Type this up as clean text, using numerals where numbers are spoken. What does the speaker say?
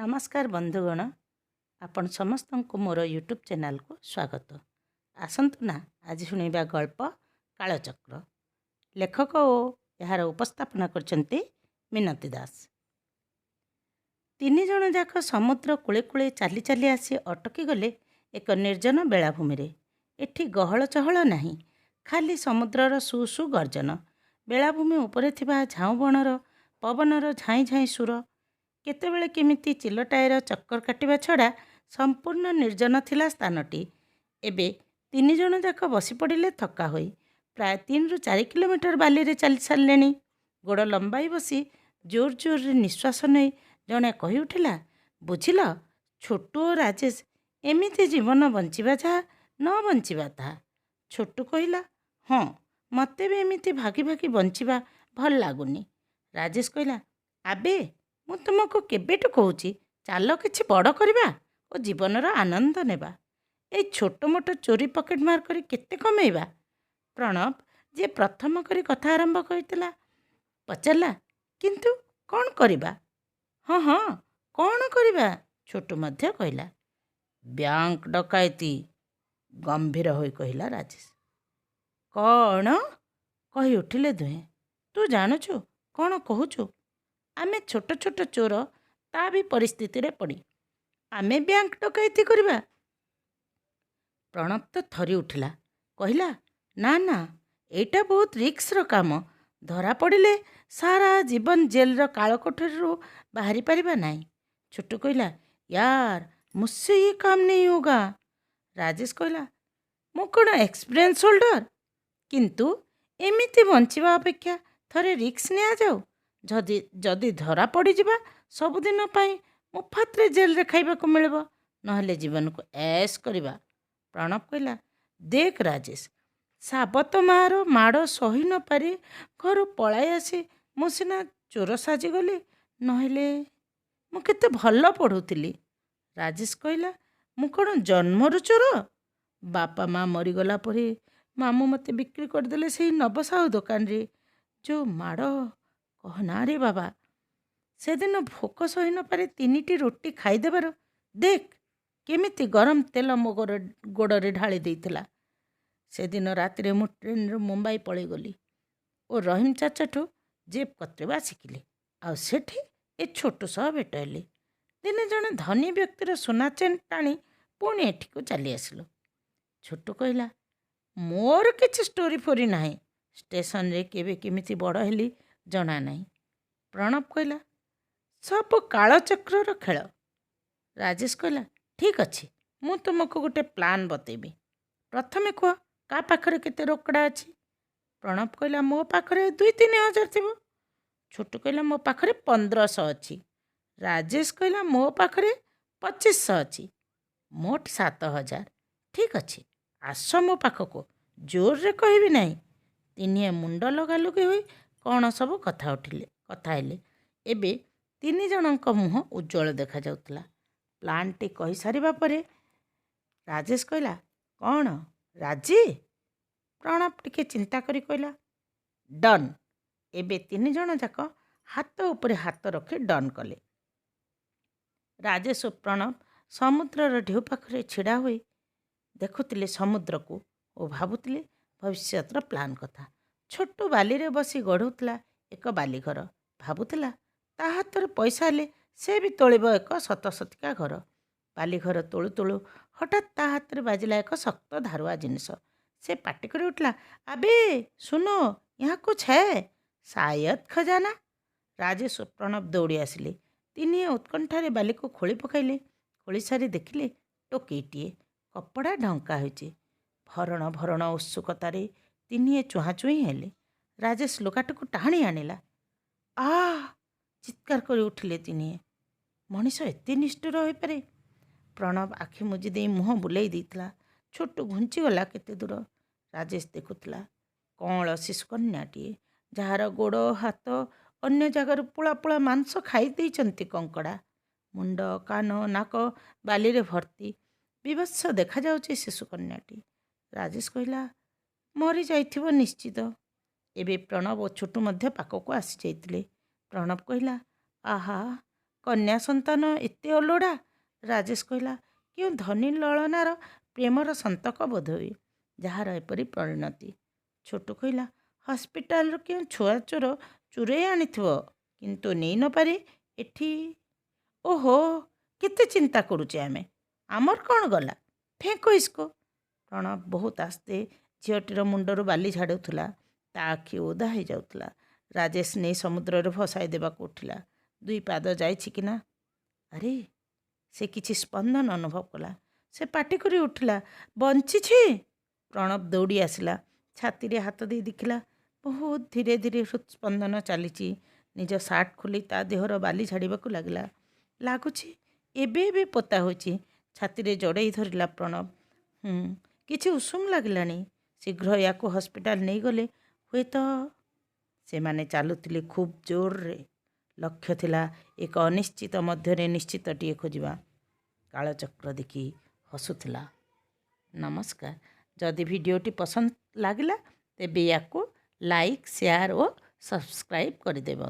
ନମସ୍କାର ବନ୍ଧୁଗଣ, ଆପଣ ସମସ୍ତଙ୍କୁ ମୋର ୟୁଟ୍ୟୁବ୍ ଚ୍ୟାନେଲକୁ ସ୍ୱାଗତ। ଆସନ୍ତୁ ନା ଆଜି ଶୁଣିବା ଗଳ୍ପ କାଳଚକ୍ର। ଲେଖକ ଓ ଏହାର ଉପସ୍ଥାପନା କରିଛନ୍ତି ମିନତୀ ଦାସ। ତିନି ଜଣ ଯାକ ସମୁଦ୍ର କୂଳେ କୂଳେ ଚାଲି ଚାଲି ଆସି ଅଟକି ଗଲେ ଏକ ନିର୍ଜନ ବେଳାଭୂମିରେ। ଏଠି ଗହଳ ଚହଳ ନାହିଁ, ଖାଲି ସମୁଦ୍ରର ସୁ ସୁ ଗର୍ଜନ, ବେଳାଭୂମି ଉପରେ ଥିବା ଝାଉଁବଣର ପବନର ଝାଇଁ ଝାଇଁ ସୁର, କେତେବେଳେ କେମିତି ଚିଲଟାଏର ଚକ୍କର କାଟିବା ଛଡ଼ା ସମ୍ପୂର୍ଣ୍ଣ ନିର୍ଜନ ଥିଲା ସ୍ଥାନଟି। ଏବେ ତିନି ଜଣ ଯାକ ବସିପଡ଼ିଲେ ଥକ୍କା ହୋଇ। ପ୍ରାୟ 3ରୁ 4 କିଲୋମିଟର ବାଲିରେ ଚାଲି ସାରିଲେଣି। ଗୋଡ଼ ଲମ୍ବାଇ ବସି ଜୋର ଜୋରରେ ନିଶ୍ୱାସ ନେଇ ଜଣେ କହି ଉଠିଲା, "ବୁଝିଲ ଛୋଟୁ ଓ ରାଜେଶ, ଏମିତି ଜୀବନ ବଞ୍ଚିବା ଯାହା, ନ ବଞ୍ଚିବା ତାହା।" ଛୋଟୁ କହିଲା, "ହଁ, ମୋତେ ବି ଏମିତି ଭାଗି ଭାଗି ବଞ୍ଚିବା ଭଲ ଲାଗୁନି।" ରାଜେଶ କହିଲା, "ଆବେ, ମୁଁ ତୁମକୁ କେବେଠୁ କହୁଛି, ଚାଲ କିଛି ବଡ଼ କରିବା ଓ ଜୀବନର ଆନନ୍ଦ ନେବା। ଏଇ ଛୋଟ ମୋଟ ଚୋରି ପକେଟମାର କରି କେତେ କମେଇବା?" ପ୍ରଣବ, ଯିଏ ପ୍ରଥମ କରି କଥା ଆରମ୍ଭ କରିଥିଲା, ପଚାରିଲା, "କିନ୍ତୁ କ'ଣ କରିବା?" "ହଁ ହଁ, କ'ଣ କରିବା?" ଛୋଟୁ ମଧ୍ୟ କହିଲା। "ବ୍ୟାଙ୍କ ଡକାୟତି," ଗମ୍ଭୀର ହୋଇ କହିଲା ରାଜେଶ। "କ'ଣ?" କହି ଉଠିଲେ ଦୁହେଁ। "ତୁ ଜାଣୁଛୁ କ'ଣ କହୁଛୁ? ଆମେ ଛୋଟ ଛୋଟ ଚୋର, ତା ବି ପରିସ୍ଥିତିରେ ପଡ଼ି ଆମେ ବ୍ୟାଙ୍କ ଡକାୟତି କରିବା?" ପ୍ରଣବ ତ ଥରି ଉଠିଲା। କହିଲା, "ନା ନା, ଏଇଟା ବହୁତ ରିସ୍କର କାମ। ଧରା ପଡ଼ିଲେ ସାରା ଜୀବନ ଜେଲର କାଳକୋଠରୀରୁ ବାହାରି ପାରିବା ନାହିଁ।" ଛୋଟୁ କହିଲା, "यार, मुझसे ये काम नहीं होगा।" ରାଜେଶ କହିଲା, "ମୁଁ କ'ଣ ଏକ୍ସପିରିଏନ୍ସ ହୋଲ୍ଡର? କିନ୍ତୁ ଏମିତି ବଞ୍ଚିବା ଅପେକ୍ଷା ଥରେ ରିସ୍କ ନିଆଯାଉ। ଯଦି ଧରା ପଡ଼ିଯିବା, ସବୁଦିନ ପାଇଁ ମୁଫାତରେ ଜେଲରେ ଖାଇବାକୁ ମିଳିବ, ନହେଲେ ଜୀବନକୁ ଐଶ କରିବା।" ପ୍ରଣବ କହିଲା, "ଦେଖ ରାଜେଶ, ସାବତ ମାଆର ମାଡ଼ ସହି ନପାରି ଘରୁ ପଳାଇ ଆସି ମୁଁ ସିନା ଚୋର ସାଜିଗଲି, ନହେଲେ ମୁଁ କେତେ ଭଲ ପଢ଼ୁଥିଲି।" ରାଜେଶ କହିଲା, "ମୁଁ କ'ଣ ଜନ୍ମରୁ ଚୋର? ବାପା ମା ମରିଗଲା ପରେ ମାମୁଁ ମୋତେ ବିକ୍ରି କରିଦେଲେ ସେଇ ନବ ସାହୁ ଦୋକାନରେ। ଯେଉଁ ମାଡ଼ କହନା ରେ ବାବା! ସେଦିନ ଭୋକ ସହି ନପାରି ତିନିଟି ରୁଟି ଖାଇଦେବାରୁ ଦେଖ କେମିତି ଗରମ ତେଲ ମୋ ଗୋଡ଼ରେ ଢାଳି ଦେଇଥିଲା। ସେଦିନ ରାତିରେ ମୁଁ ଟ୍ରେନ୍ରୁ ମୁମ୍ବାଇ ପଳେଇଗଲି ଓ ରହିମ ଚାଚାଠୁ ଜେବ୍ କତରିବା ଶିଖିଲି। ଆଉ ସେଠି ଏ ଛୋଟୁ ସହ ଭେଟ ହେଲି। ଦିନେ ଜଣେ ଧନୀ ବ୍ୟକ୍ତିର ସୁନା ଚେନ୍ ଟାଣି ପୁଣି ଏଠିକୁ ଚାଲି ଆସିଲୁ।" ଛୋଟୁ କହିଲା, "ମୋର କିଛି ଷ୍ଟୋରି ଫୋରି ନାହିଁ। ଷ୍ଟେସନରେ କେବେ କେମିତି ବଡ଼ ହେଲି ଜଣା ନାହିଁ।" ପ୍ରଣବ କହିଲା, "ସବୁ କାଳଚକ୍ରର ଖେଳ।" ରାଜେଶ କହିଲା, "ଠିକ୍ ଅଛି, ମୁଁ ତୁମକୁ ଗୋଟେ ପ୍ଲାନ୍ ବତେଇବି। ପ୍ରଥମେ କୁହ, କାହା ପାଖରେ କେତେ ରୋକଡ଼ା ଅଛି?" ପ୍ରଣବ କହିଲା, "ମୋ ପାଖରେ 2-3 ହଜାର ଥିବ।" ଛୋଟୁ କହିଲା, "ମୋ ପାଖରେ 1500 ଅଛି।" ରାଜେଶ କହିଲା, "ମୋ ପାଖରେ 2500 ଅଛି। ମୋଟ 7000। ଠିକ୍ ଅଛି, ଆସ ମୋ ପାଖକୁ। ଜୋରରେ କହିବି ନାହିଁ।" ତିନିହେଁ ମୁଣ୍ଡ ଲଗାଲଗି ହୋଇ କ'ଣ ସବୁ କଥା ଉଠିଲେ, କଥା ହେଲେ। ଏବେ ତିନି ଜଣଙ୍କ ମୁହଁ ଉଜ୍ଜ୍ୱଳ ଦେଖାଯାଉଥିଲା। ପ୍ଲାନ୍ଟି କହିସାରିବା ପରେ ରାଜେଶ କହିଲା, "କ'ଣ ରାଜି?" ପ୍ରଣବ ଟିକେ ଚିନ୍ତା କରି କହିଲା, "ଡନ୍।" ଏବେ ତିନି ଜଣ ଯାକ ହାତ ଉପରେ ହାତ ରଖି ଡନ୍ କଲେ। ରାଜେଶ ଓ ପ୍ରଣବ ସମୁଦ୍ରର ଢେଉ ପାଖରେ ଛିଡ଼ା ହୋଇ ଦେଖୁଥିଲେ ସମୁଦ୍ରକୁ ଓ ଭାବୁଥିଲେ ଭବିଷ୍ୟତର ପ୍ଲାନ୍ କଥା। ଛୋଟୁ ବାଲିରେ ବସି ଗଢ଼ୁଥିଲା ଏକ ବାଲିଘର। ଭାବୁଥିଲା, ତା ହାତରେ ପଇସା ହେଲେ ସେ ବି ତୋଳିବ ଏକ ସତସତିକା ଘର। ବାଲିଘର ତୋଳୁ ତୋଳୁ ହଠାତ୍ ତା ହାତରେ ବାଜିଲା ଏକ ଶକ୍ତ ଧାରୁଆ ଜିନିଷ। ସେ ପାଟି କରି ଉଠିଲା, "अबे सुनो, यहाँ कुछ है, शायद खजाना।" ରାଜେଶ ଓ ପ୍ରଣବ ଦୌଡ଼ି ଆସିଲେ। ତିନିହେଁ ଉତ୍କଣ୍ଠାରେ ବାଲିକୁ ଖୋଳି ପକାଇଲେ। ଖୋଳି ସାରି ଦେଖିଲେ ଟୋକେଇଟିଏ, କପଡ଼ା ଢଙ୍କା ହୋଇଛି। ଭରଣ ଭରଣ ଉତ୍ସୁକତାରେ ତିନିହେଁ ଚୁହାଁଚୁହିଁ ହେଲେ। ରାଜେଶ ଲୁଗାଟିକୁ ଟାଣି ଆଣିଲା। "ଆ!" ଚିତ୍କାର କରି ଉଠିଲେ ତିନିହେଁ। ମଣିଷ ଏତେ ନିଷ୍ଠୁର ହୋଇପାରେ? ପ୍ରଣବ ଆଖି ମୁଜି ଦେଇ ମୁହଁ ବୁଲେଇ ଦେଇଥିଲା। ଛୋଟୁ ଘୁଞ୍ଚିଗଲା କେତେ ଦୂର। ରାଜେଶ ଦେଖୁଥିଲା କଅଁଳ ଶିଶୁକନ୍ୟାଟିଏ, ଯାହାର ଗୋଡ଼ ହାତ ଅନ୍ୟ ଜାଗାରୁ ପୁଳା ପୁଳା ମାଂସ ଖାଇ ଦେଇଛନ୍ତି କଙ୍କଡ଼ା। ମୁଣ୍ଡ, କାନ, ନାକ ବାଲିରେ ଭର୍ତ୍ତି। ବୀଭତ୍ସ ଦେଖାଯାଉଛି ଶିଶୁକନ୍ୟାଟି। ରାଜେଶ କହିଲା, "ମରିଯାଇଥିବ ନିଶ୍ଚିତ।" ଏବେ ପ୍ରଣବ ଓ ଛୋଟୁ ମଧ୍ୟ ପାଖକୁ ଆସିଯାଇଥିଲେ। ପ୍ରଣବ କହିଲା, "ଆହା, କନ୍ୟା ସନ୍ତାନ ଏତେ ଅଲୋଡ଼ା। ରାଜେଶ କହିଲା, କେଉଁ ଧନୀ ଲଳନାର ପ୍ରେମର ସନ୍ତକ ବୋଧହୁଏ, ଯାହାର ଏପରି ପରିଣତି। ଛୋଟୁ କହିଲା, ହସ୍ପିଟାଲରୁ କେଉଁ ଛୁଆ ଚୋର ଚୁରେଇ ଆଣିଥିବ, କିନ୍ତୁ ନେଇ ନପାରି ଏଠି। ଓହୋ, କେତେ ଚିନ୍ତା କରୁଛେ ଆମେ। ଆମର କ'ଣ ଗଲା? ଫେଙ୍କ ଇସ୍କୋ। ପ୍ରଣବ ବହୁତ ଆସ୍ତେ ଝିଅଟିର ମୁଣ୍ଡରୁ ବାଲି ଝାଡ଼ୁଥିଲା। ତା ଆଖି ଓଦା ହେଇଯାଉଥିଲା। ରାଜେଶ ନେଇ ସମୁଦ୍ରରେ ଭସାଇ ଦେବାକୁ ଉଠିଲା। ଦୁଇ ପାଦ ଯାଇଛି କି ନା, ଆରେ, ସେ କିଛି ସ୍ପନ୍ଦନ ଅନୁଭବ କଲା। ସେ ପାଟି କରି ଉଠିଲା, ବଞ୍ଚିଛି! ପ୍ରଣବ ଦୌଡ଼ି ଆସିଲା। ଛାତିରେ ହାତ ଦେଇ ଦେଖିଲା, ବହୁତ ଧୀରେ ଧୀରେ ହୃତ୍ସ୍ପନ୍ଦନ ଚାଲିଛି। ନିଜ ସାର୍ଟ ଖୋଲି ତା ଦେହର ବାଲି ଝାଡ଼ିବାକୁ ଲାଗିଲା। ଲାଗୁଛି ଏବେ ଏବେ ପୋତା ହୋଇଛି। ଛାତିରେ ଜଡ଼େଇ ଧରିଲା ପ୍ରଣବ। ହୁଁ, କିଛି ଉଷୁମ ଲାଗିଲାଣି। ଶୀଘ୍ର ୟାକୁ ହସ୍ପିଟାଲ ନେଇଗଲେ ହୁଏତ। ସେମାନେ ଚାଲୁଥିଲେ ଖୁବ୍ ଜୋରରେ। ଲକ୍ଷ୍ୟ ଥିଲା ଏକ ଅନିଶ୍ଚିତ ମଧ୍ୟରେ ନିଶ୍ଚିତଟିଏ ଖୋଜିବା। କାଳଚକ୍ର ଦେଖି ହସୁଥିଲା। ନମସ୍କାର। ଯଦି ଭିଡ଼ିଓଟି ପସନ୍ଦ ଲାଗିଲା, ତେବେ ୟାକୁ ଲାଇକ୍, ସେୟାର ଓ ସବସ୍କ୍ରାଇବ୍ କରିଦେବ।